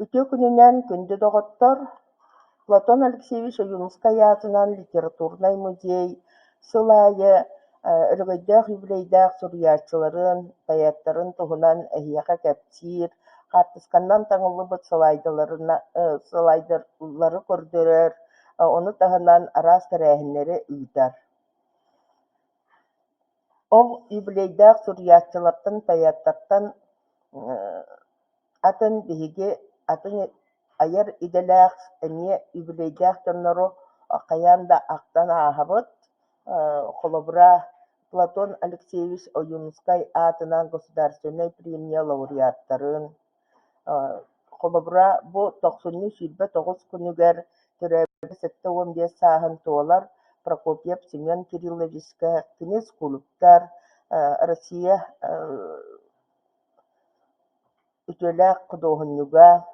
Үтүө күнүнэн, күндү доҕоттор! Платон Алексеевич Ойуунускай аатынан литературнай музей сыл аайы өрөгөйдөөх юбилейдаах суруйааччыларын, поэттарын туһунан эһиэхэ кэпсиир, хаартысканан таҥыллыбыт слайдалары көрдөрөр, ону таһынан араас тэрээһиннэри ыытар. Ол юбилейдаах суруйааччылартан, поэттартан Атын биһиги атын айар идэлээх эмиэ үбүлүөйдээх дьоннору хайаан да ахтан ааһабыт. Холобура, Платон Алексеевич Ойуунускай аатынан государственнай премия лауреаттарын, холобура, бу тохсунньу 29 күнүгэр төрөөбүт 75 сааһын туолар Прокопьев Семен Кирилловичка кини скульптор, Россия Үтүөлээх худуоһунньуга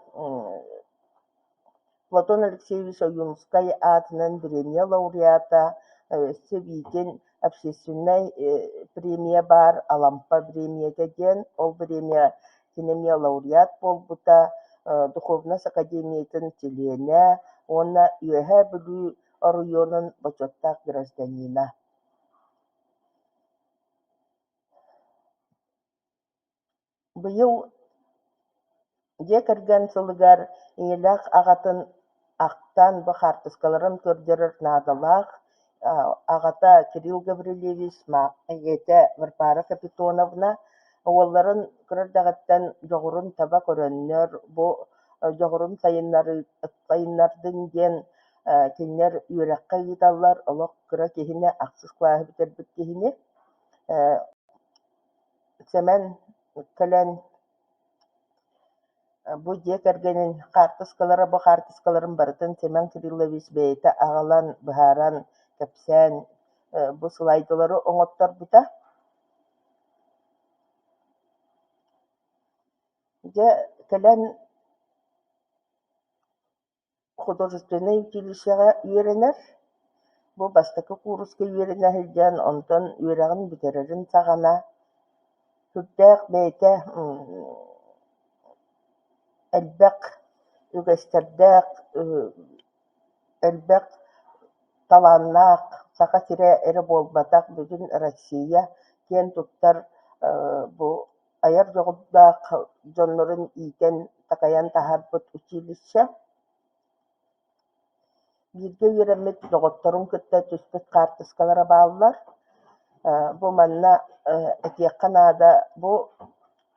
Платон Алексеевич Ойуунускай аатынан бириэмийэ лауреата, өссө эбиитин общественнай премия баар Алампа бириэмийэтэ диэн, ол бириэмийэ кини эмиэ лауреат буолбута, Духовность академиятын чилиэнэ уонна Үөһээ Бүлүү оройуонун бочуоттаах гражданина. Быйыл дьиэ кэргэн сылыгар ийэлээх аҕатын ахтан бу хаартыскаларын көрдөрөр наадалаах. Аҕата Кирилл Гаврильевич, ийэтэ Варвара Капитоновна уолларын кыра эрдэҕиттэн дьоҕурун таба көрөннөр, бу дьоҕурун сайыннардын диэн кинилэр үөрэххэ ыыталлар, олох кыра киһини, ахсыс кылааһы бүтэрбит киһини Сэмэн кэлэн бу дьиэ кэргэнин хаартыскалара бу хаартыскаларын барытын Семен Кириллович бэйэтэ аҕалан, быһааран, кэпсээн бу слайдалары оҥотторбута. Дьэ кэлэн Художественнай училищеҕа үөрэнэр, бу бастакы кууруска үөрэнэ сылдьан, онтон үөрэҕин бүтэрэрин саҕана сүрдээх бэйэтэ элбэх үгэстэрдээх, элбэх талааннаах Саха сирэ эрэ буолбатах, бүтүн Россия киэн туттар бу айар дьоҕурдаах дьоннорун иитэн, такайан таһаарбыт училище. Бииргэ үөрэммит доҕотторун кытта түспүт хаартыскалара бааллар. Бу манна этиэххэ наада, бу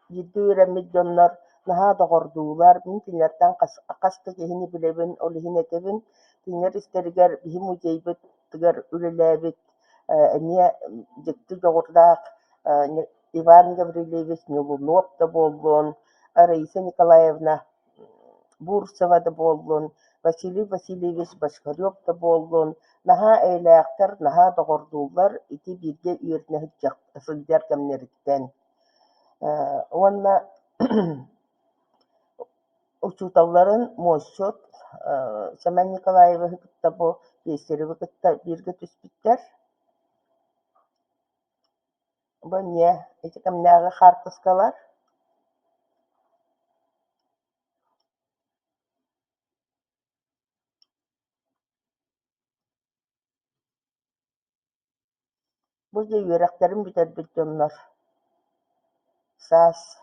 бииргэ үөрэммит дьоннор наһаа доҕордуулар, мин кинилэртэн хас да киһини билэбин, ол иһин этэбин. Кинилэр истэригэр биһи музейбытыгар үлэлээбит эмиэ дьикти дьоҕурдаах Иван Гаврильевич Ньулунуоп да буоллун, Раиса Николаевна Бурцева да буоллун, Василий Васильевич Бочкарев да буоллун, наһаа эйэлээхтэр, наһаа доҕордууллар ити бииргэ үөрэнэ сылдьар кэмнэриттэн. Уонна учууталларын Муосчут Семен Николаевиһы кытта бу Пестеревы кытта бииргэ түспүттэр. Бу эмиэ ити кэмнээҕи хаартыскалар. Бу дьэ үөрэхтэрин бүтэрбит дьоннор саас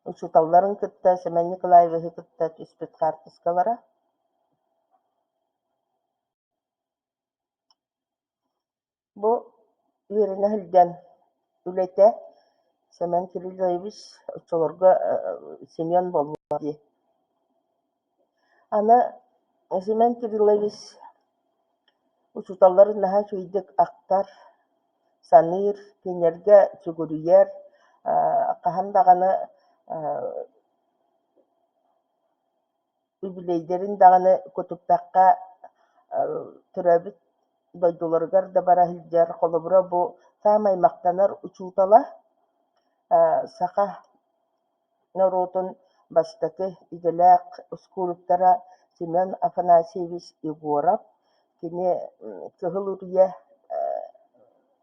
учууталларын кытта Семен Николаевиһы кытта түспүт хаартыскалара. Бу үөрэнэ сылдьан үлэтэ Семен Кириллович оччолорго Семен буолла дии. Аны Семен Кириллович учууталларын наһаа үчүгэйдик ахтар, саныыр, кинилэргэ сүгүрүйэр, хаһан даҕаны Үбүлүөйдэрин даҕаны көтүппэххэ төрөөбүт дойдуларыгар да бара сылдьар. Холобура, бу саамай махтанар учуутала саха норуотун бастакы идэлээх скульптора Семен Афанасьевич Егоров. Кини Кыһыл Үрүйэ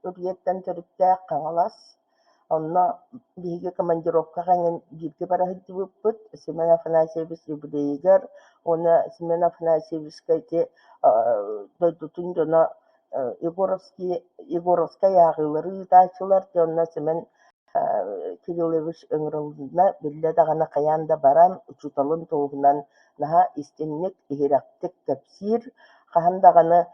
үрүйэттэн төрүттээх Хаҥалас. Онно биһиги командировкаҕа эҥин бииргэ бара сылдьыбыппыт. Семен Афанасьевич юбилейыгар уонна Семен Афанасьевичка ити дойдутун дьоно Егоровский Егоровскай ааҕыылары ыытааччылар. Дьэ онно Семен Кириллович ыҥырылынна, биллэ даҕаны хайаан да баран учууталын туһунан наһаа истиҥник, иһирэхтик кэпсиир, хаһан даҕаны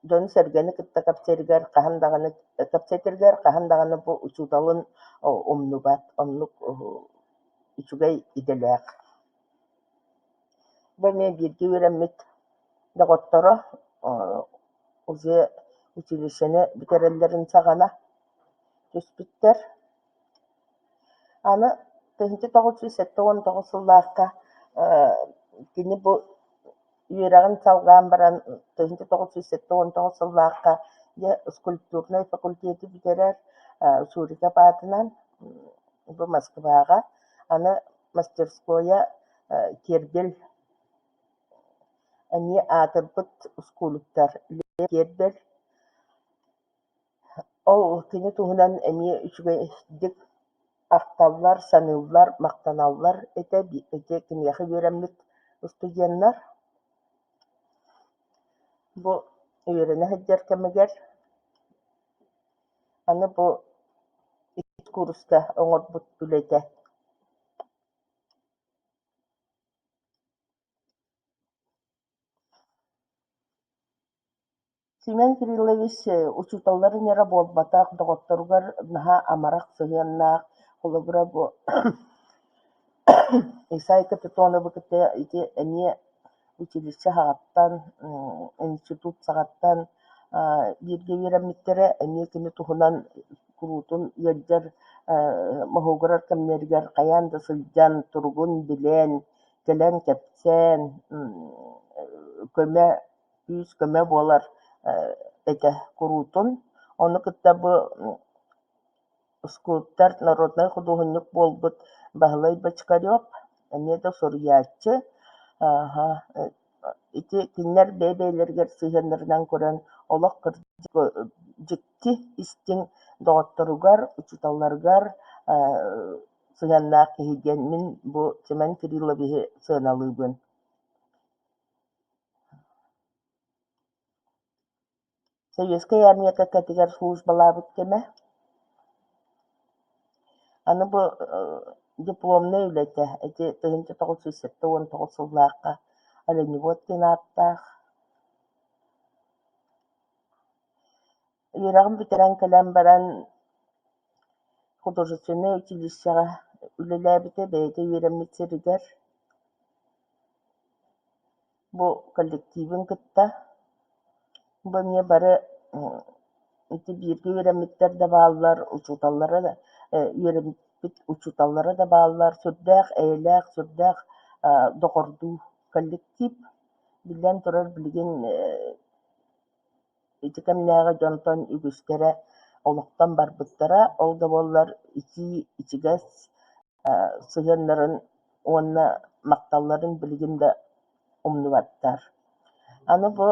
дьону-сэргэни кытта кэпсэтэригэр хаһан даҕаны кэпсэтэригэр хаһан даҕаны бу учууталын умнубат, оннук үчүгэй идэлээх. Бу эмиэ бииргэ үөрэммит доҕотторо уже училищены бүтэрэллэрин саҕана түспүттэр. Аны 1979 сыллаахха кини бу үөрэҕин салҕаан баран 1979 сыллаахха дьэ скульптурнай факультеты бүтэрэр Суриков аатынан бу Москваҕа аны мастерскойа Кирбель эмиэ аатырбыт скульптор Лев Кирбель Ол кини туһунан эмиэ үчүгэйдик ахталлар, саныыллар, махтаналлар этэ ити киниэхэ үөрэммит студеннар. Бу үөрэнэ сылдьар кэмигэр аны бу иккис кууруска оҥорбут үлэтэ. Семен Кириллович учууталларын эрэ буолбатах, доҕотторугар наһаа амарах сыһыаннаах, холобура бу Исай Капитоновы кытта ити эмиэ училище саҕаттан, институт саҕаттан бииргэ үөрэммиттэрэ, эмиэ кини туһунан куруутун ыалдьар, моһуогурар кэмнэригэр хайаан да сылдьан, туругун билэн, кэлэн кэпсээн, көмө күүс-көмө буолар этэ куруутун. Ону кытта бу скульптор, народнай худуоһунньук буолбут Баһылай Бочкарев эмиэ да суруйааччы. Ити кинилэр бэйэ-бэйэлэригэр сыһыаннарынан көрөн олох кырдьык дьикти истиҥ доҕотторугар, учууталларыгар сыһыаннаах киһи диэн мин бу Семен Кирилловиһы сыаналыыбын. Советскай армия кэккэтигэр службалаабыт кэмэ. Аны бу дипломнай үлэтэ ити 1979 сыллаахха оленевод диэн ааттаах. Үөрэҕин бүтэрэн кэлэн баран художественнай училищеҕа үлэлээбитэ, бэйэтэ үөрэммит сиригэр. Бу коллективын кытта бу эмиэ бары ити бииргэ үөрэммиттэр да бааллар, учууталлара да үөрэммит учууталлара да бааллар, сүрдээх эйэлээх, сүрдээх доҕордуу коллектив. Биллэн турар, билигин Ити кэмнээҕи дьонтон үгүстэрэ олохтон барбыттара, ол да буоллар итии ичигэс сыһыаннарын уонна махталларын билигин да умнубаттар. Аны бу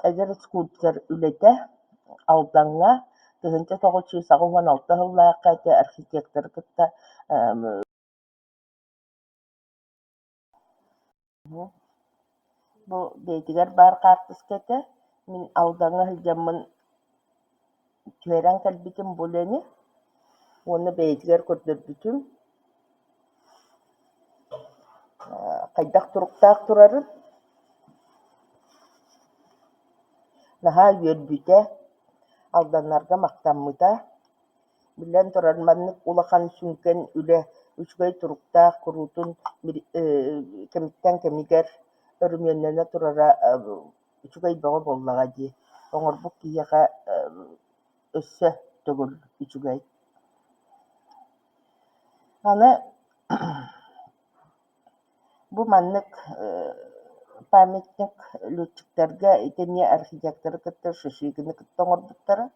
эдэр скульптор үлэтэ Алдаҥҥа 1986 сыллаахха ити архитекторы кытта Бу бэйэтигэр баар хаартыска этэ, мин Алдаҥҥа сылдьаммын түһэрэн кэлбитим бу үлэни уонна бэйэтигэр көрдөрбүтүм хайдах туруктаах турарын. Наһаа үөрбүтэ, алданнарга махтаммыта. Биллэн турар, маннык улахан сүҥкэн үлэ үчүгэй туруктаах куруутун кэмиттэн кэмигэр өрөмүөннэнэ турара үчүгэй бөҕө буоллаҕа дии. Оҥорбут киһиэхэ өссө төгүл үчүгэй. Аны Бу маннык памятник летчиктэргэ ити эмиэ архитекторы кытта Шишигины кытта оҥорбуттара.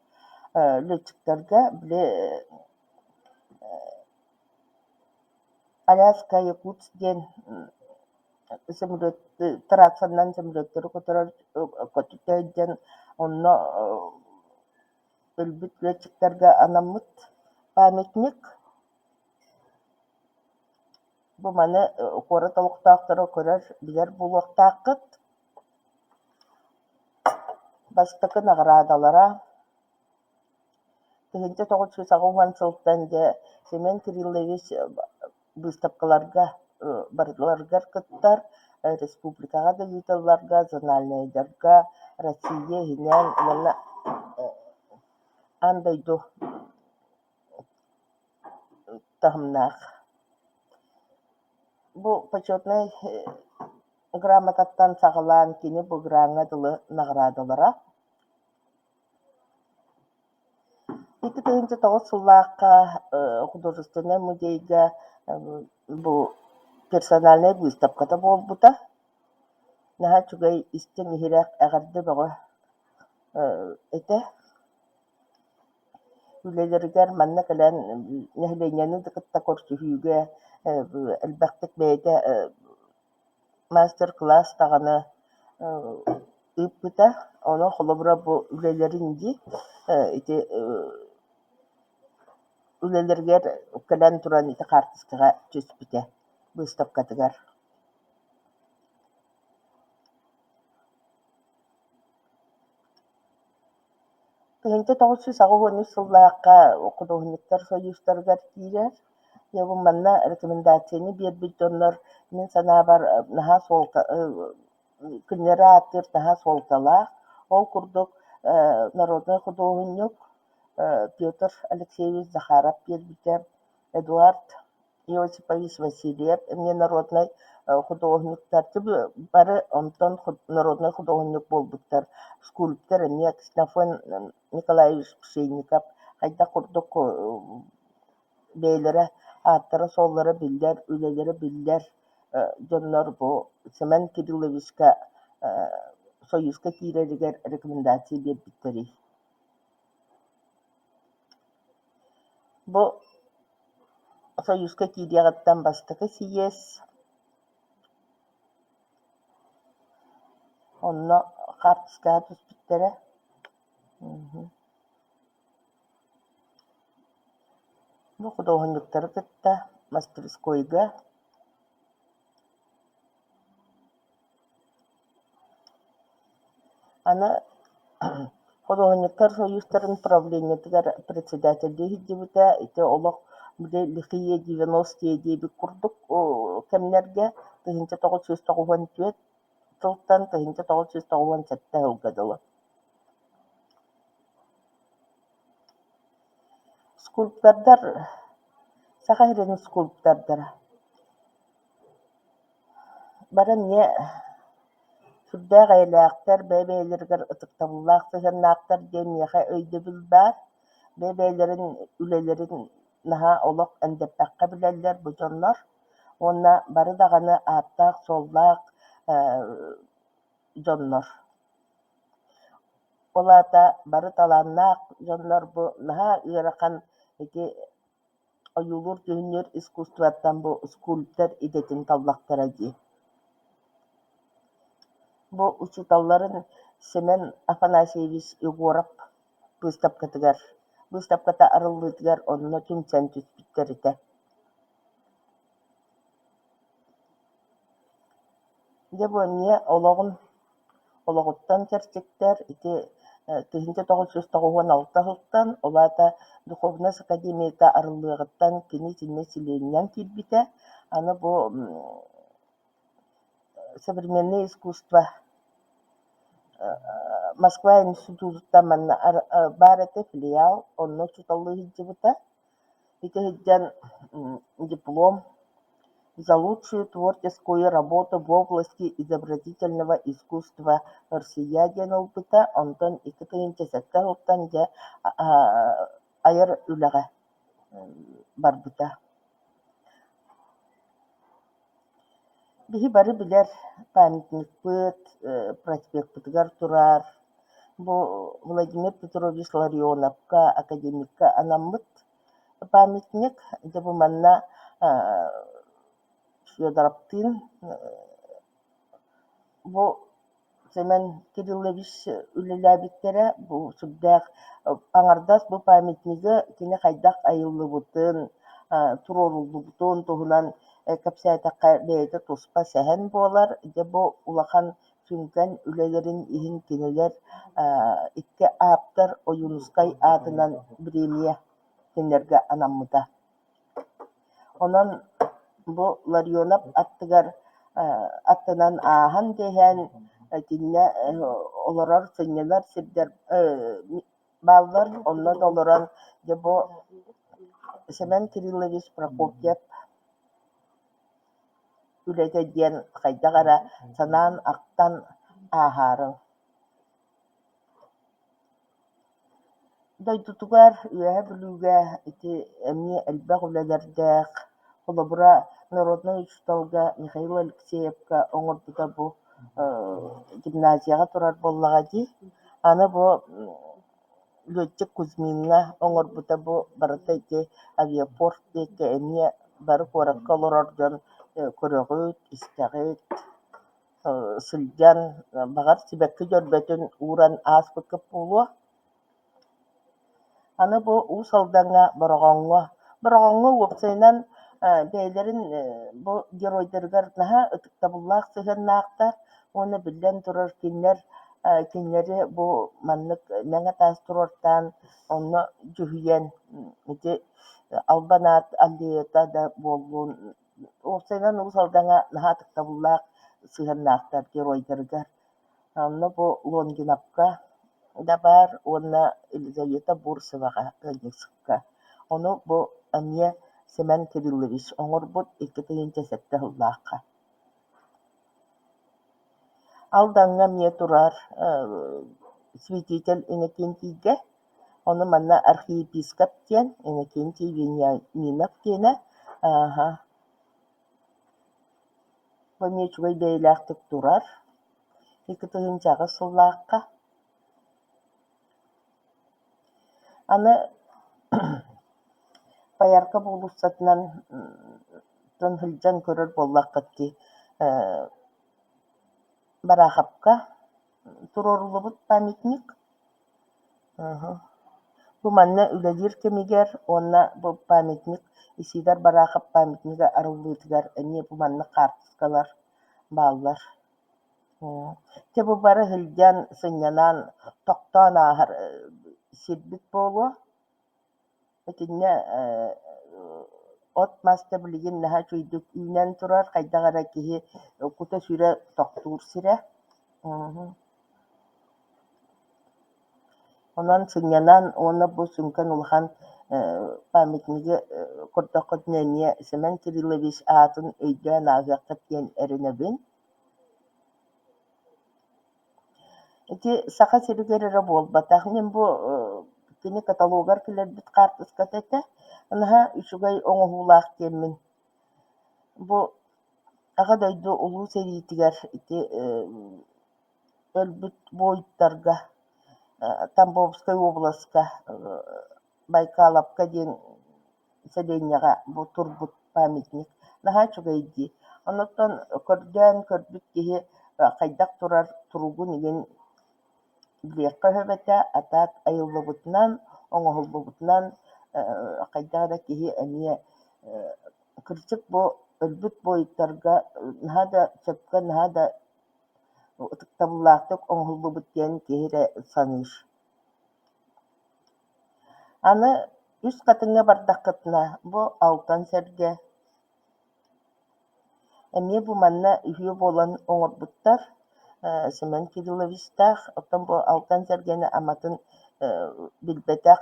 Летчиктэргэ били Аляска Якутск диэн самолет трассанан самолеттары көтөрөр көтүтэ сылдьан онно. Өлбүт летчиктарга анаммыт памятник. Бу маны куорат олохтоохторо көрөр, билэр буолуохтааххыт. Бастакы наҕараадалара 1980 сылтан дьэ Семен Кириллович быыстапкаларга барыларыгар кыттар, республикаҕа да ыытылларга, зональнайдарга, Россия иһинэн уонна аан дойду таһымнаах. Бу почетнай грамотаттан саҕалаан кини бу граҥҥа дылы наҕараадалара. 2009 сыллаахха художественнай музейга бу персональнай быыстапката буолбута. Наһаа үчүгэй истиҥ иһирэх эҕэрдэ бөҕө этэ. Үлэлэригэр манна кэлэн нэһилиэнньэни да кытта көрсүһүүгэ элбэхтик бэйэтэ мастер-класс даҕаны ыыппыта. Онон холобура бу үлэлэрин дии ити үлэлэригэр кэлэн туран ити хаартыскаҕа түспүтэ быыстапкатыгар. 1983 сыллаахха худуоһунньуктар сойуустарыгар киирэр. Дьэ бу манна рекомендацияны биэрбит дьоннор мин санаабар наһаа суолта кинилэри ааттыыр наһаа суолталаах. Ол курдук народнай худуоһунньук Петр Алексеевич Захаров биэрбитэ, Эдуард Иосипович Васильев эмиэ народнай худуоһунньуктар бары онтон народнай худуоһунньук буолбуттар. Скульптор эмиэ Ксенофонт Николаевич Пшенников хайдах курдук бэйэлэрэ ааттара-суоллара биллэр, үлэлэрэ биллэр дьоннор бу Семен Кирилловичка Союзка киирэригэр рекомендация биэрбиттэрий. Бу Союзка киириэҕиттэн бастакы сийиэс онно хаартыскаҕа түспүттэрэ. Бу худуоһунньуктары кытта мастерскойга Аны худуоһунньуктар союзтарын правлениетыгар председателлии сылдьыбыта. Ити олох били лихие девяностые диэбит курдук кэмнэргэ 1994 сылтан 1997 сылга дылы. Скульптордар Саха сирин скульптордара Бары эмиэ сүрдээх эйэлээхтэр, бэйэ-бэйэлэригэр ытыктабыллаах сыһыаннаахтар диэн миэхэ өйдөбүл баар. Бэйэ-бэйэлэрин үлэлэрин наһаа олох эндэппэххэ билэллэр бу дьоннор уонна бары даҕаны ааттаах-суоллаах дьоннор. Ол аата бары талааннаах дьоннор бу наһаа ыарахан ити ойуулуур-дьүһүннүүр искусствоттан бу скульптор идэтин таллахтара дии. Бу учууталларын Семен Афанасьевич Егоров быыстапкатыгар, быыстапката арыллыытыгар онно түмсэн түспүттэр этэ. Дьэ бу эмиэ олоҕун олоҕуттан кэрчиктэр ити 1996 сылтан, ол аата Духовность академията арыллыаҕыттан кини итиннэ чилиэнинэн киирбитэ. Аны бу современное искусство Москва институтуттан манна баар этэ филиал, онно учууталлыы сылдьыбыта. Ити сылдьан диплом «За лучшую творческую работу в области изобразительного искусства Россия» диэн ылбыта, онтон 2007 сылтан дьэ айар үлэҕэ барбыта. Биһи бары билэр памятникпыт проспекпытыгар турар. Бу Владимир Петрович Ларионовка, академикка анаммыт памятник. Дьэ бу манна Федоровтыын бу Сэмэн Кириллович үлэлээбиттэрэ. Бу сүрдээх аҥардас бу памятнигы кини хайдах айыллыбытын, туруоруллубутун туһунан кэпсээтэххэ бэйэтэ туспа сэһэн буолар. Дьэ бу улахан сүҥкэн үлэлэрин иһин кинилэр икки ааптар Ойуунускай аатынан бириэмийэ кинилэргэ анаммыта. Онон бу Ларионов аттыгар аттынан ааһан иһэн итиннэ олорор, сынньанар сирдэр бааллар. Онно да олорон дьэ бу Семен Кириллович Прокопьев үлэтэ диэн хайдах эрэ санаан, ахтан ааһаарыҥ. Дойдутугар Үөһээ Бүлүүгэ ити эмиэ элбэх үлэлэрдээх, холобура, народнай учууталга Михаил Алексеевка оҥорбута бу гимназияҕа турар буоллаҕа дии. Аны бу летчик Кузьмиҥҥа оҥорбута бу барыта ити авиапорт диэки эмиэ бары куоракка олорор дьон көрөҕүт, истэҕит сылдьан, баҕар, сибэкки дьөрбөтүн ууран ааспыккыт буолуо. Аны бу Уус Алдаҥҥа Бороҕоҥҥо, Бороҕоҥҥо уопсайынан бэйэлэрин бу геройдарыгар наһаа ытыктабыллаах сыһыаннаахтар уонна биллэн турар кинилэр кинилэри бу маннык мэҥэ таас туруортаан онно дьүһүйэн ити Албан аат аллеята да буоллун уопсайынан Уус Алдаҥҥа наһаа ытыктабыллаах сыһыаннаахтар геройдарыгар. Онно бу Лонгиновка да баар уонна Елизавета Бурцеваҕа ыанньыксыкка. Ону бу эмиэ Семен Кириллович оҥорбут 2007 сыллаахха. Алдаҥҥа эмиэ турар святитель Иннокентийгэ, ону манна архиепископ диэн Иннокентий Вениаминов диэнэ Бу эмиэ үчүгэй бэйэлээхтик турар 2008 сыллаахха. Аны Поярков уулуссатынан сылдьан көрөр буоллаххыт дии Бараахапка туруоруллубут памятник. Бу манна үлэлиир кэмигэр уонна бу памятник Исидор Барахов памятнига арыллыытыгар эмиэ бу маннык хаартыскалар бааллар. Дьэ бу бары сылдьан, сынньанан, тохтоон ааһар сирбит буолуо. Итиннэ от-мас да билигин наһаа үчүгэйдик үүнэн турар, хайдах эрэ киһи кута-сүрэ тохтуур сирэ. Онон сынньанан уонна бу сүҥкэн улахан памятнигы көрдөххүтүнэ эмиэ Семен Кириллович аатын өйдөөн ааһыаххыт диэн эрэнэбин. Ити Саха сиригэр эрэ буолбатах, мин бу кини каталогар киллэрбит хаартыската этэ, наһаа үчүгэй оҥоһуулаах диэммин. Бу Аҕа дойду Улуу сэриитигэр ити өлбүт буойуттарга Тамбовскай уобаласка Байкаловка диэн сэлиэнньэҕэ бу турбут памятник наһаа үчүгэй дии. Оннуттан көрдөөн көрбүт киһи хайдах турар туругун игин билиэххэ сөп этэ, а так айыллыбытынан, оҥоһуллубутунан хайдах эрэ киһи эмиэ кырдьык бу өлбүт буойуттарга наһаа да сөпкө, наһаа да ытыктабыллаахтык оҥоһуллубут диэн киһи эрэ саныыр. Аны Үс Хатыҥҥа бардаххытына, бу Алтан сэргэ эмиэ бу манна үһүө буолан оҥорбуттар Семен Кирилловичтаах, оттон бу Алтан сэргэни аматын билбэтэх,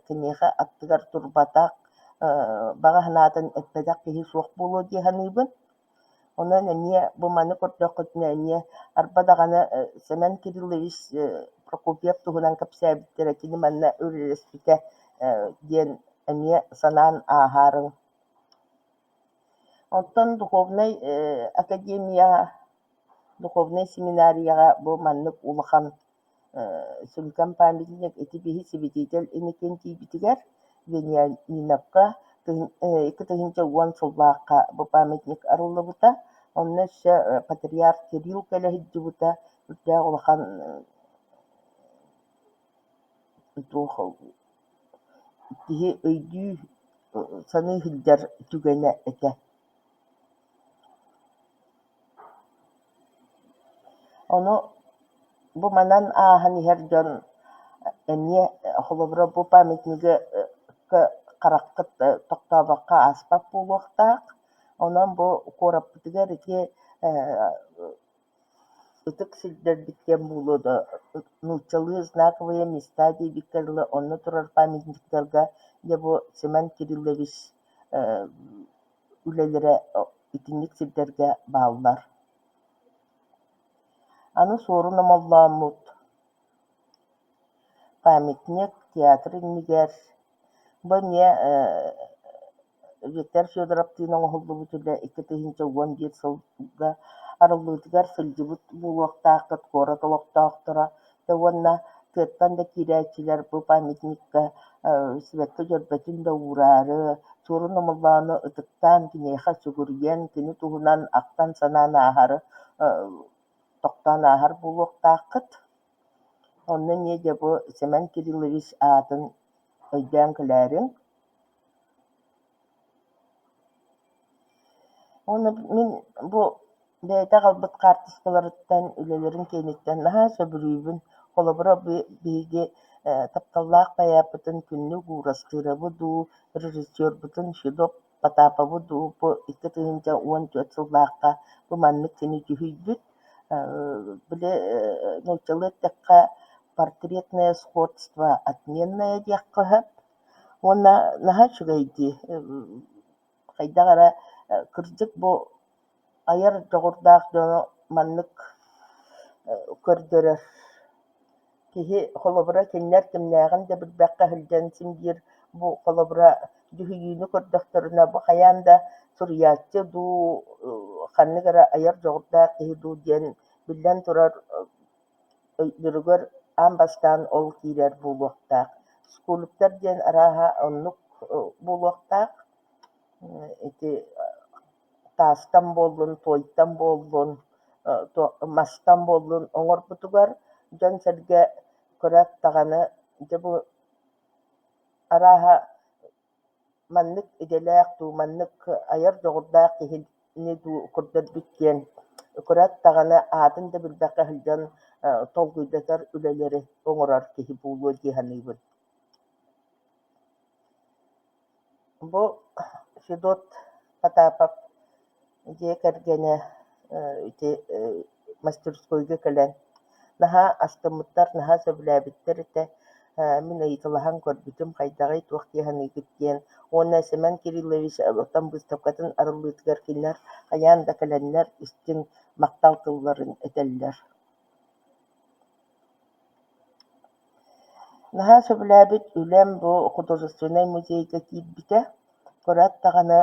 киниэхэ аттыгар турбатах, баҕа санаатын эппэтэх киһи суох буолуо дии саныыбын. Онон эмиэ бу маны көрдөххүтүнэ эмиэ арба даҕаны Сэмэн Кириллович Прокопьев туһунан кэпсээбиттэрэ кини манна үлэлэспитэ диэн эмиэ санаан ааһаарыҥ. Оттон духовнай академияҕа, духовнай семинарияҕа бу маннык улахан сүҥкэн памятник ити биһи святитель инникин тиийбитигэр Вениаминовка 2010 сыллаахха бу памятник арыллыбыта. Онно өссө патриарх Кирилл кэлэ сылдьыбыта. Үрдээх улахан туох киһи өйдүү саныы сылдьар түгэнэ этэ. Ону бу манан ааһан иһэр дьон эмиэ холобура бу памятнигы хараххыт тохтообокко ааспат буолуохтаах. Онон бу куораппытыгар ити ытык сирдэрбит диэн буолуо да, нууччалыы знаковые места диэбиккэ дылы онно турар памятниктарга дьэ бу Семен Кириллович үлэлэрэ итинник сирдэргэ бааллар. Аны Суорун Омоллооммут памятник театр иннигэр бу эмиэ Виктор Федоровтыын оҥоһуллубут үлэ 2011 сылга арыллыытыгар сылдьыбыт буолуохтааххыт куорат олохтоохторо уонна тыаттан да киирээччилэр бу памятникка сибэкки дьөрбөтүн да уураары, Суорун Омоллоону ытыктаан киниэхэ сүгүрүйэн, кини туһунан ахтан-санаан ааһары тохтоон ааһар буолуохтааххыт. Онно эмиэ дьэ бу Семен Кириллович аатын өйдөөн кэлээриҥ. Уонна мин бу бэйэтэ аҕалбыт хаартыскаларыттан, үлэлэрин киэниттэн наһаа сөбүлүүбүн. Холобура, биһиги тапталлаах поэппытын Күннүк Уурастыырабы дуу, режиссербутун Федот Потаповы дуу бу 2014 сыллаахха бу маннык кини дьүһүйбүт. Били нууччалыы эттэххэ портретное сходство отменное диэххэ сөп. Уонна наһаа үчүгэй дии, хайдах эрэ кырдьык бу айар дьоҕурдаах дьону маннык көрдөрөр киһи холобура кинилэр кимнээҕин да билбэккэ сылдьан син биир бу холобура дьүһүйүүнү көрдөхтөрүнэ бу хайаан да суруйааччы дуу, ханнык эрэ айар дьоҕурдаах киһи дуу диэн биллэн турар өйдөрүгэр аан бастаан ол киирэр буолуохтаах. Скульптор диэн арааһа оннук буолуохтаах. Ити таастан буоллун, туойтан буоллун, мастан буоллун оҥорбутугар дьон-сэргэ көрөөт даҕаны дьэ бу арааһа маннык идэлээх дуу, маннык айар дьоҕурдаах киһини дуу көрдөрбүт диэн көрөөт даҕаны аатын да билбэккэ сылдьан толкуйдатар үлэлэри оҥорор киһи буолуо дии саныыбын. Бу Федот Потапов дьиэ кэргэнэ ити мастерскойга кэлэн наһаа астыммыттар, наһаа сөбүлээбиттэр этэ. Мин ыйыталаһан көрбүтүм хайдаҕый, туох дии саныыгыт диэн. Уонна Семен Кириллович оттон быыстапкатын арыллыытыгар кинилэр хайаан да кэлэннэр истиҥ махтал тылларын этэллэр. Наһаа сөбүлээбит үлэм бу художественнай музейга киирбитэ. Көрөөт даҕаны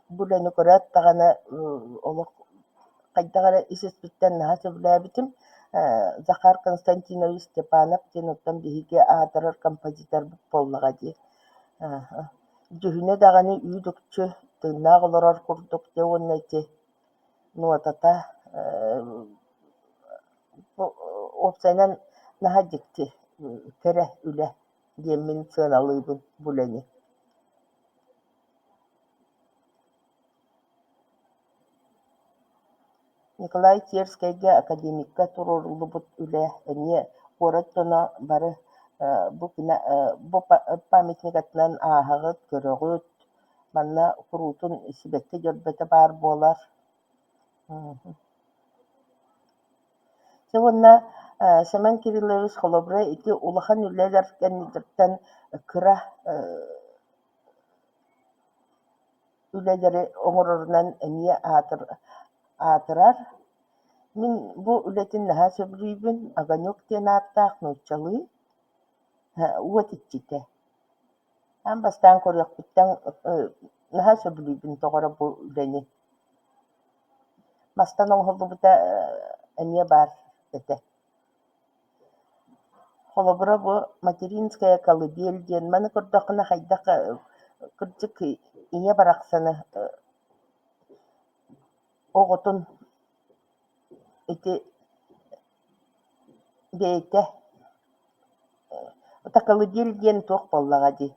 бу үлэни көрөөт даҕаны олох хайдах эрэ ис-испиттэн наһаа сөбүлээбитим. Захар Константинович Степанов диэн оттон биһиги аатырар композиторбыт буоллаҕа дии. Дьүһүнэ даҕаны үүт-үкчү тыыннаах олорор курдук дьэ уонна ити нуотата уопсайынан наһаа дьикти кэрэ үлэ диэммин сыаналыыбын бу үлэни. Николай Черскэйгэ академикка туруоруллубут үлэ эмиэ куорат дьоно бары бу бу памятник аттынан ааһаҕыт, көрөҕүт, манна куруутун сибэкки дьөрбөтө баар буолар. Дьэ уонна Семен Кириллович холобура ити улахан үлэлэр кэнниттэн кыра үлэлэри оҥорорунан эмиэ аатырар. Мин бу үлэтин наһаа сөбүлүүбүн, «Огонек» диэн ааттаах нууччалыы уот иччитэ. Аан бастаан көрүөхпүттэн наһаа сөбүлүүбүн тоҕо эрэ бу үлэни. Мастан оҥоһуллубута эмиэ баар этэ. Холобура, бу «Материнская колыбель» диэн маны көрдөххүнэ хайдах кырдьык ийэ барахсаны оҕотун Ити бэйэтэ Такалыгель диэн туох буоллаҕа дии,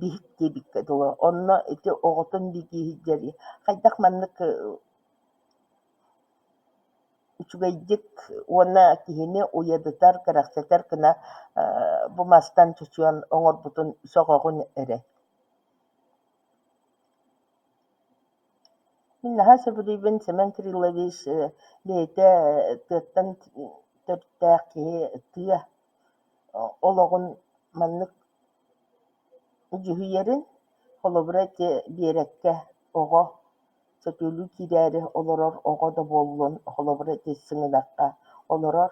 биһик диэбиккэ дылы, онно ити оҕотун бигии сылдьар хайдах маннык үчүгэйдик уонна киһини уйадытар, кэрэхсэтэр гына бу мастан чочуйан оҥорбутун сөҕөҕүн эрэ. Мин наһаа сөбүлүүбүн Семен Кириллович бэйэтэ тыаттан төрүттээх киһи тыа олоҕун маннык дьүһүйэрин, холобура ити биэрэккэ оҕо сөтүөлүү киирээри олорор оҕо да буоллун, холобура ити сыҥынахха олорор,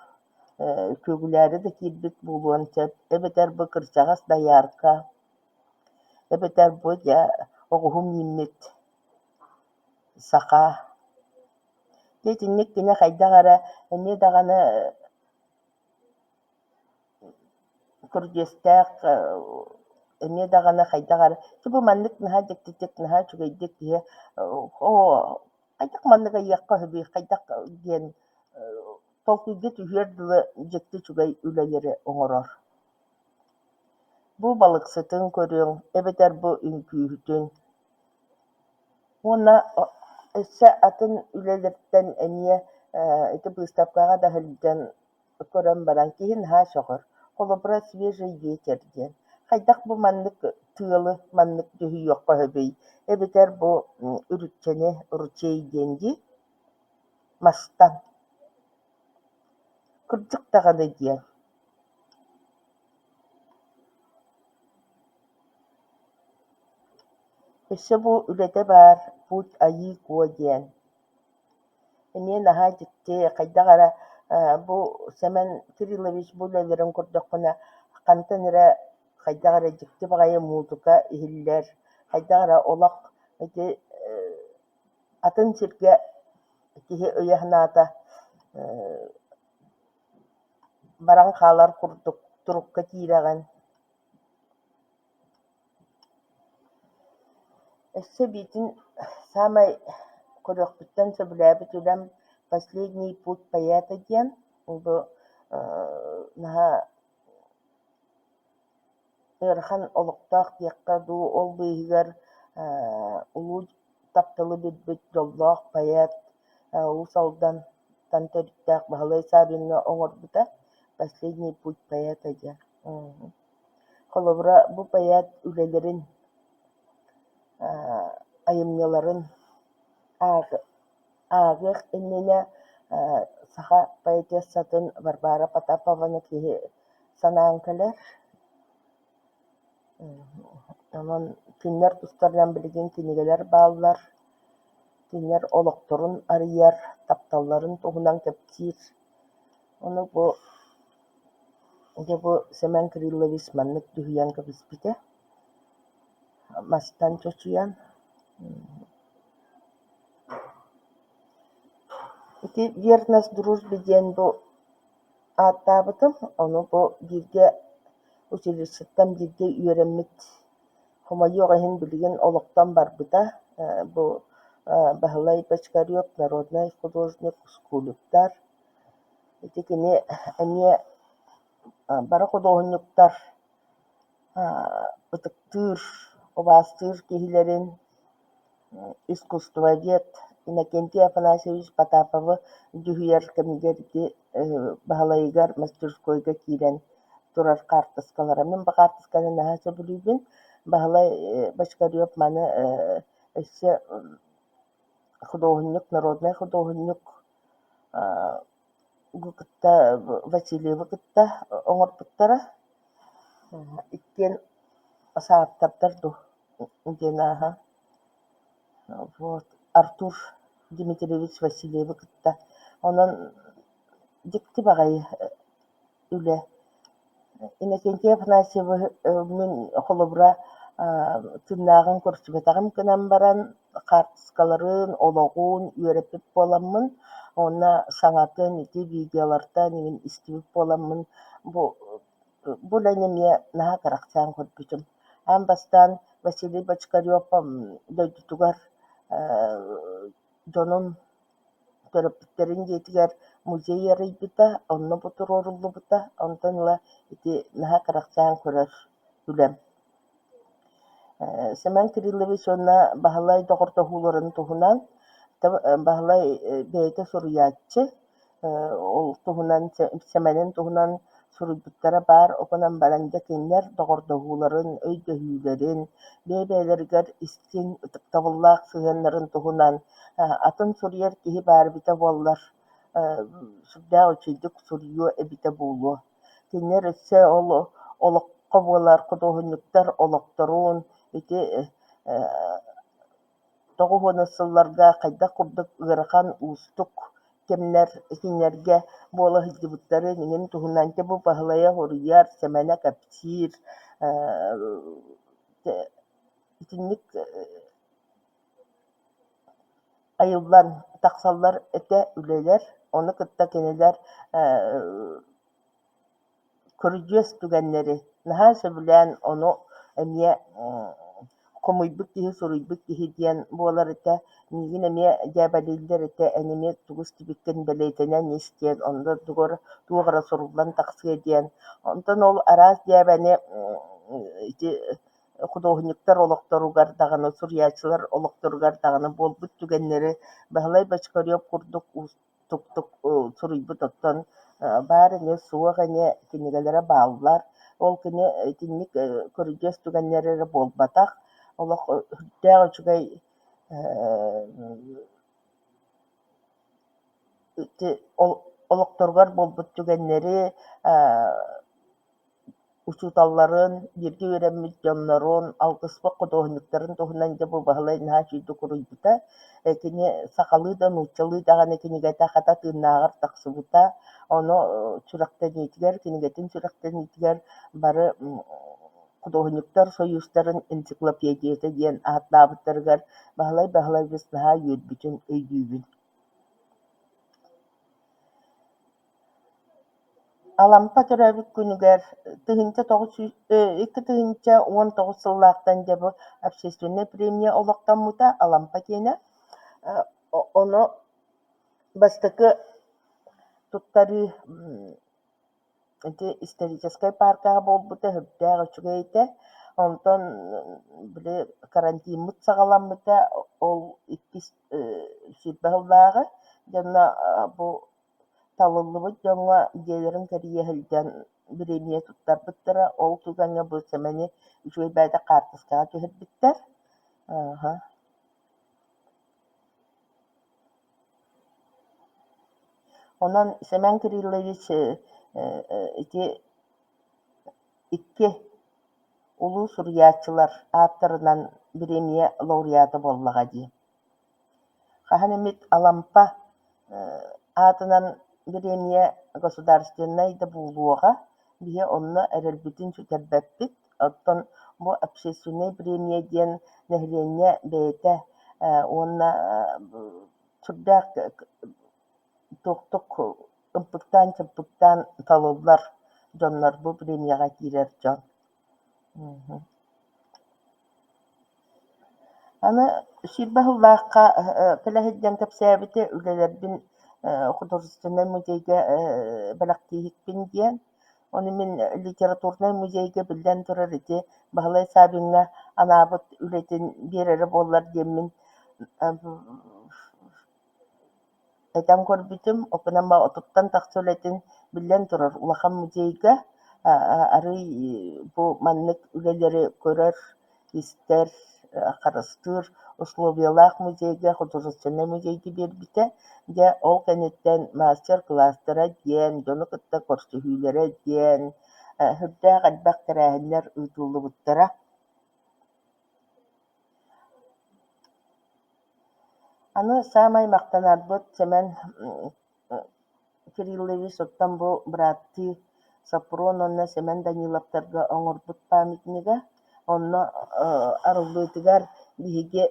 күөгүлээри да киирбит буолуон сөп, эбэтэр бу кырдьаҕас доярка, эбэтэр бу дьэ оҕуһу мииммит саха. Дьэ итинник кини хайдах эрэ эмиэ даҕаны көрүдьүөстээх эмиэ даҕаны хайдах эрэ бу маннык наһаа дьиктитик, наһаа үчүгэйдик киһи оо хайдах маннык айыахха сөбүй, хайдах диэн толкуйга түһүөр дылы дьикти үчүгэй үлэлэри оҥорор. Бу балыксытын көрүөҥ эбэтэр бу үҥкүүһүтүн Уонна өссө атын үлэлэртэн эмиэ ити быыстапкаҕа да сылдьан көрөн баран киһи наһаа сөҕөр. Холобура, «Свежий ветер» диэн. Хайдах бу маннык тыалы маннык дьүһүйүөххэ сөбүй? Эбэтэр бу үрүччэни ручей диэн дии, мастан. Кырдьык даҕаны диэн. Өссө бу үлэтэ баар «Путь Айыы-Куо» диэн. Эмиэ наһаа дьикти, хайдах эрэ бу Сэмэн Кириллович бу үлэлэрин көрдөххүнэ хантан эрэ хайдах эрэ дьикти баҕайы муусука иһиллэр, хайдах эрэ олох ити атын сиргэ киһи өйө-санаата баран хаалар курдук турукка киирэҕин. Өссө эбиитин саамай көрүөхпүттэн сөбүлээбит үлэм «Последний путь поэта» диэн бу наһаа ыарахан олохтоох диэххэ дуу, ол быыһыгар улуу тапталы билбит дьоллоох поэт Уус Алдантан төрүттээх Баһылай Саввиҥҥа оҥорбута «Последний путь поэта» диэн. Холобура, бу поэт үлэлэрин, айымньыларын ааҕыах иннинэ саха поэтессатын Варвара Потапованы киһи санаан кэлэр. Онон кинилэр тустарынан билигин кинигэлэр бааллар, кинилэр олохторун арыйар, тапталларын туһунан кэпсиир. Ону бу Дьэ бу Сэмэн Кириллович маннык түһүйэн кэбиспитэ, мастан чочуйан. Ити «Верность дружбе» диэн бу ааттаабытым, ону бу бииргэ училищеттан бииргэ үөрэммит, хомойуох иһин билигин олохтон барбыта, бу Баһылай Бочкарев, народнай художник, скульптор. Ити кини эмиэ бары худуоһунньуктар ытыктыыр, убаастыыр киһилэрин искусствовед Иннокентий Афанасьевич Потаповы дьүһүйэр кэмигэр ити Баһылайыгар мастерскойга киирэн турар хаартыскалара. Мин бу хаартысканы наһаа сөбүлүүбүн. Баһылай Бочкарев маны өссө худуоһунньук, народнай худуоһунньук кытта Васильевы кытта оҥорбуттара. Иккиэн сааттардар дуу диэн ааһа. Вот Артур Дмитриевич Васильевы кытта. Онон дьикти баҕайы үлэ. Иннокентий Афанасьевы мин холобура тыыннааҕын көрсүбэтэҕим гынан баран хаартыскаларын, олоҕун үөрэппит буоламмын уонна саҥатын ити видеолартан иҥин истибит буоламмын бу бу үлэни эмиэ наһаа кэрэхсээн көрбүтүм. Аан бастаан Василий Бочкарев дойдутугар дьонун төрөппүттэрин дьиэтигэр музей арыйбыта, онно бу туруоруллубута. Онтон ыла ити наһаа кэрэхсээн көрөр үлэм. Семен Кириллович уонна Баһылай доҕордоһууларын туһунан Баһылай бэйэтэ суруйааччы, ол туһунан Сэмэнин туһунан суруйбуттара баар, ол гынан баран дьэ кинилэр доҕордоһууларын, өйдөһүүлэрин, бэйэ-бэйэлэригэр истиҥ, ытыктабыллаах сыһыаннарын туһунан атын суруйар киһи баар эбитэ буоллар, сүрдээх үчүгэйдик суруйуо эбитэ буолуо. Кинилэр өссө ол олоххо буолар худуоһунньуктар олохторун ити 90-ус сылларга хайдах курдук ыарахан, уустук кэмнэр кинилэргэ буола сылдьыбыттарын иһин туһунан дьэ бу Баһылайа суруйар, Сэмэнэ кэпсиир итинник айыллан тахсаллар этэ үлэлэр, ону кытта кинилэр көрүдьүөс түгэннэри наһаа сөбүлээн ону эмиэ хомуйбут киһи, суруйбут киһи диэн буолар этэ. Миигин эмиэ дьээбэлииллэр этэ, эн эмиэ тугу истибиккин бэлиэтэнэн ис диэн, онно туох эрэ суруллан тахсыа диэн. Онтон ол араас дьээбэни ити худуоһунньуктар олохторугар даҕаны, суруйааччылар олохторугар даҕаны буолбут түгэннэри Баһылай Бочкарев курдук уустуктук суруйбут оттон баар ини, суох ини кинигэлэрэ бааллар. Ол кини итинник көрүдьүөс түгэннэр эрэ буолбатах, олох сүрдээх үчүгэй ити олохторугар буолбут түгэннэри Учууталларын, бииргэ үөрэммит дьоннорун, алтыспыт худуоһунньуктарын туһунан дьэ бу Баһылай наһаа үчүгэйдик уруйбута. Кини сахалыы да, нууччалыы даҕаны кинигэтэ хата тыыннааҕар тахсыбыта. Ону сүрэхтэниитигэр, кинигэтин сүрэхтэниитигэр бары худуоһунньуктар сойуустарын энциклопедията диэн ааттаабыттарыгар Баһылай Баһылайбыс наһаа үөрбүтүн өйдүүбүн. Алампа төрөөбүт күнүгэр 2019 сыллаахтан дьэ бу общественнай премия олохтоммута Алампа киэнэ. Ону бастакы туттарыы ити историческай пааркаҕа буолбута сүрдээх үчүгэй этэ. Онтон били карантиммыт саҕаламмыта ол иккис 20 сыллааҕы. Дьэ онно бу Талыллыбыт дьоҥҥо дьиэлэрин кэрийэ сылдьан бириэмийэ туттарбыттара, ол түгэҥҥэ бу Сэмэни үчүгэй бэйэтэ хаартыскаҕа түһэрбиттэр Онон Сэмэн Кириллович ити икки улуу суруйааччылар ааттарынан бириэмийэ лауреата буоллаҕа дии. Хаһан эмит Алампа аатынан бириэмийэ государственнай да буолуоҕа, биһи онно эрэлбитин сүтэрбэппит. Оттон бу общественнай бириэмийэ диэн нэһилиэнньэ бэйэтэ уонна сүрдээх туохтук ымпыктаан-чымпыктаан талыллар дьоннор бу бириэмийэҕэ киирэр дьон. Аны 20 сыллаахха кэлэ сылдьан кэпсээбитэ үлэлэрбин художественнай музейга бэлэхтииһикпин диэн. Ону мин литературнай музейга биллэн турар ити Баһылай Саввиҥҥа анаабыт үлэтин биэрэрэ буоллар диэммин Этэн көрбүтүм, Опынама 30-тан тахса үлэтин, биллэн турар, улахан музейга арыый бу маннык үлэлэри көрөр, истэр, харыстыыр условиялаах музейга, художественнай музейга биэрбитэ. Дьэ, ол кэнниттэн мастер-кылаастара диэн, дьону кытта көрсүһүүлэрэ диэн, сүрдээх элбэх тэрээһиннэр ыытыллыбыттара. Аны саамай махтанарбыт Сэмэн Кириллович оттон бу бырааттыы Сопрун уонна Сэмэн Даниловтарга оҥорбут памятнига. Онно арыллыытыгар биһиги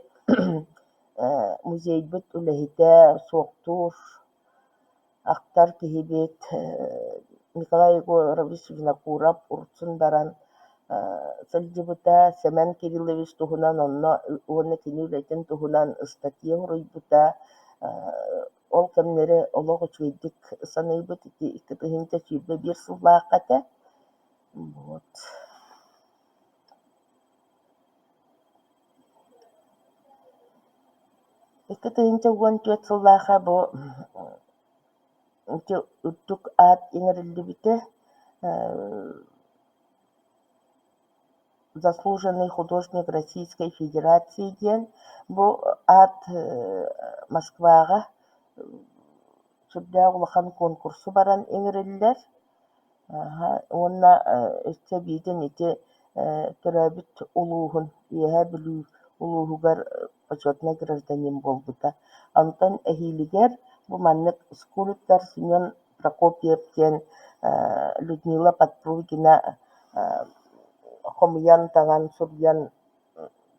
музейбыт үлэһитэ суохтуур Ахтар киһибит Николай Егорович Винокуров урсун баран сылдьыбыта, Сэмэн Кириллович туһунан онно уонна кини үлэтин туһунан ыстатыйа суруйбута. Ол кэмнэри олох үчүгэйдик саныыбыт, ити 2021 сыллаахха этэ. Вот. 2014 сыллаахха бу ити үрдүк аат иҥэриллибитэ «Заслуженный художник Российской Федерации» диэн бу аат Москваҕа сүрдээх улахан куонкурсу баран иҥэриллэр Уонна өссө эбиитин ити төрөөбүт улууһун Үөһээ Бүлүү улууһугар почетнай гражданин буолбута. Онтон эһиилигэр бу маннык скульптор Семен Прокопьев диэн Людмила Подпругина хомуйан, таҥан, суруйан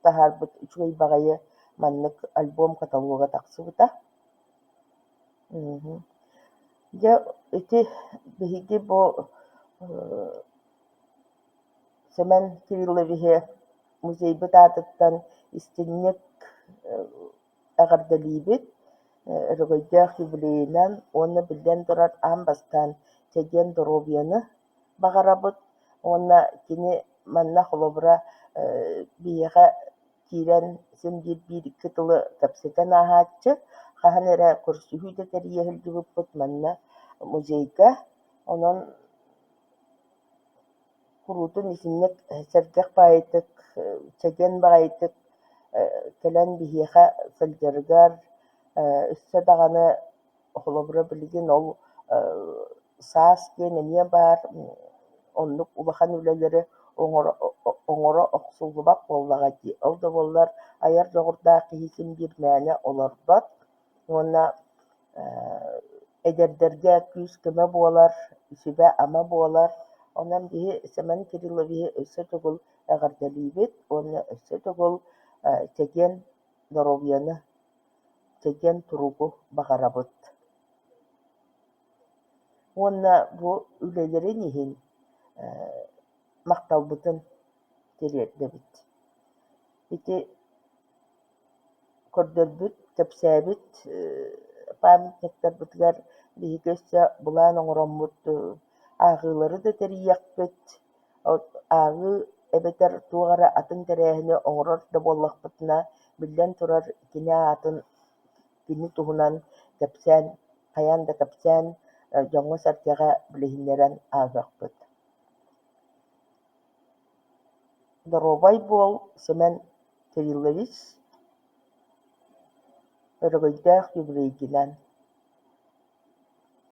таһаарбыт үчүгэй баҕайы маннык альбом каталога тахсыбыта. Дьэ ити биһиги бу Сэмэн Кирилловиһы музейбыт аатыттан истиҥник эҕэрдэлиибит, өрөгөйдөөх юбилейынан уонна биллэн турар аан бастаан чэгиэн доруобуйаны баҕарабыт уонна кини манна холобура биһиэхэ киирэн син биир биир-икки тылы кэпсэтэн ааһааччы, хаһан эрэ көрсүһүү да тэрийэ сылдьыбыппыт манна музейга. Онон куруутун итинник сэргэх баҕайытык, чэгиэн баҕайытык кэлэн биһиэхэ сылдьарыгар, өссө даҕаны холобура билигин ол саас диэн эмиэ баар, оннук улахан үлэлэри оҥоро охсуллубат буоллаҕа дии. Ол да буоллар айар дьоҕурдаах киһи син биир мээнэ олорбот уонна эдэрдэргэ күүс-көмө буолар, сүбэ-ама буолар. Онон биһи Сэмэн Кирилловиһы өссө төгүл эҕэрдэлиибит уонна өссө төгүл чэгиэн доруобуйаны, чэгиэн туругу баҕарабыт. Уонна бу үлэлэрин иһин махталбытын тириэрдэбит. Ити көрдөрбүт, кэпсээбит памятниктарбытыгар биһиги өссө былаан оҥороммут ааҕыылары да тэрийиэхпит, ааҕыы эбэтэр туох эрэ атын тэрээһини оҥорор да буоллахпытына, биллэн турар, кини аатын, кини туһунан кэпсээн, хайаан да кэпсээн, дьоҥҥо-сэргэҕэ билиһиннэрэн ааһыахпыт. Доруобай буол, Сэмэн Кириллович, өрөгөйдөөх юбилейгинэн.